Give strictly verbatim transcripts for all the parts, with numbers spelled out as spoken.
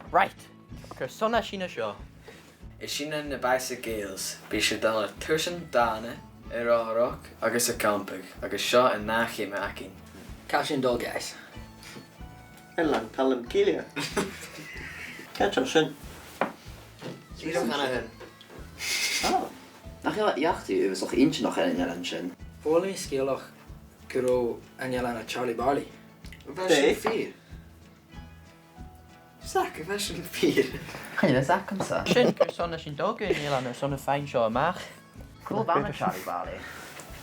Right, carson a tha sinn an seo? Is sinne na Bicycle Gaels. Bidh sinn a' dol a thursan dàna, a' ràdh roc agus a' campadh, agus seo an ath cheum againn. Càit a bheil sinn a' dol, guys? Eilean Chaluim Chille. Càit a bheil sin? Dìreach an sin. Oh. Nach eil e uabhasach inntinneach an eilean sin? Chuala mi sgeulachd gun robh an t-eilean aig Charlie Barley. A bheil sin fìor? Zach, a bheil sin fìor? Chan eil fhios agamsa. Sin carson a tha sinn a' dol gu an eilean airson a' faighinn seo a-mach. Cò bh' ann an Charlie Barley?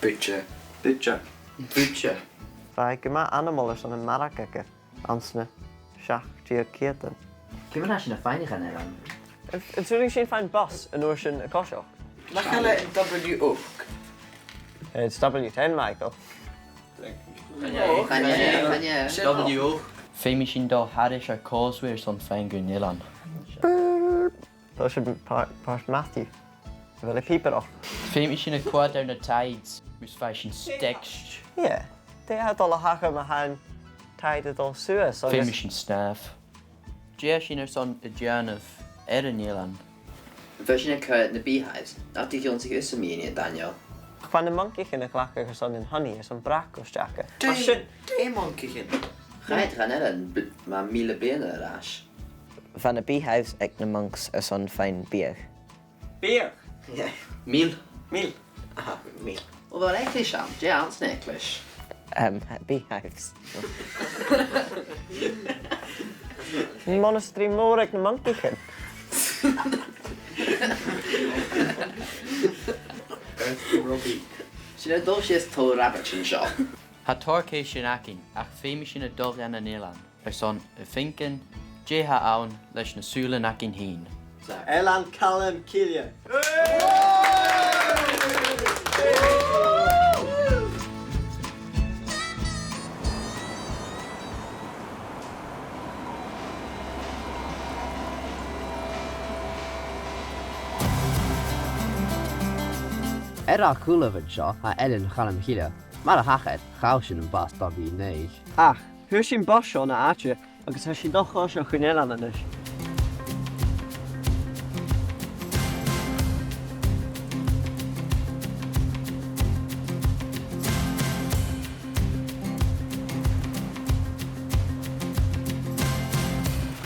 Butcher. Butcher. Butcher. Bha e gu math ainmeil airson am margadh aige anns na seachd deug ceudan. Ciamar a tha sinn a' faighneachd an eilean? An, an saoileadh sinn faighinn bus an uair sin a' coiseachd? Nach eil e an W ochd? It's W ten, Michael. Chan e, chan e, chan e. W ochd. Feumaidh sinn dol thairis air causeway airson faighinn gun eilean. Brrr. Tha sin pàirt, pàirt Matthew. A bheil e pìobaireach? Feumaidh sinn a' coimhead air na tides, mus faigh sinn stitched. Yeah. Dè tha dol a thachairt ma tha an tide a' dol suas agus feumaidh sinn snàmh. Dè tha sinn airson a dhèanamh air an eilean? Bheil sinn a' coimhead na beehives? Nach do dh'ionnsaich thusa mu dheidhinn, a Dhaniel? Ach bha na muncaichean a' cleachdadh airson an honey, airson bracaist aca. Dè, dè muncaichean? Chaidh iad dhan eilean bl-, mu mhìle bliadhna air ais. Bha na beehives aig na monks airson faighinn biadh. Biadh? Yeah. Meal. Meal. Aha, meal. Well, bha an eaglais ann. Dè th' anns an eaglais? Um, beehives. Monastery mòr aig na muncaichean. Sin a' dol sìos tro rabaid an seo. Tha tòrr cheistean againn, ach feumaidh sinn a dhol dhan an eilean airson a' faicinn dè th' ann leis na sùilean againn fhìn. Eilean Chaluim Chille. Air a' chùlaibh an seo tha Eilean Chaluim Chille. Mar a thachair, chaill sinn am bus W naoi. Ach fhuair sinn bus seo na àite, agus tha sinn a' dol a choiseachd chun eilean a-nis.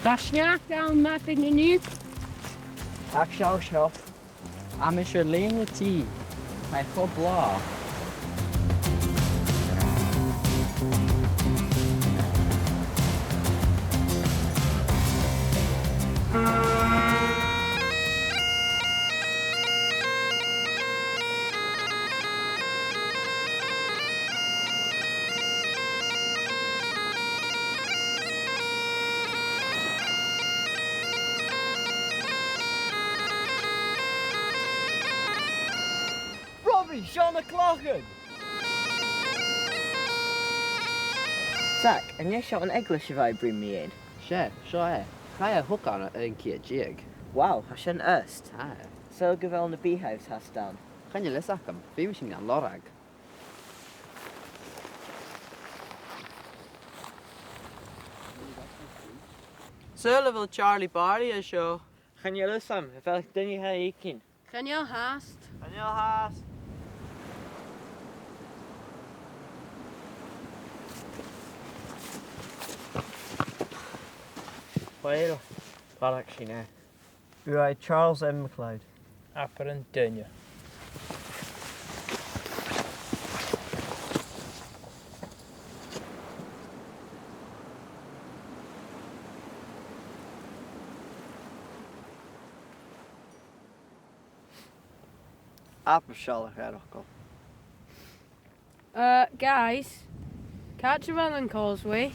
Tha sneachd ann math an-diugh. Ach seall seo. Aimsir lèine-t. Tha e cho blàth. Robbie, seo na clachan! Zach, an e seo an eaglais a bha thu a' bruidhinn mu dheidhinn? 'S e, seo e. Chaidh a thogail ann an aon ceud deug. Wow, tha sin furasta. Tha. Saoil gu bheil na beehives fhathast ann? Chan eil fhios agam. Feumaidh sinn an lorg. Saoil a bheil Charlie Barley an seo? Chan eil fhios agam. A bheil duine a' faicinn? Chan eil fhathast. Chan eil fhathast. Uill, fhuair sinn e. Uaigh Charles M MacLeod. Abair an duine. Abair sealladh air a' chùl. Uh, guys, càit a bheil an causeway?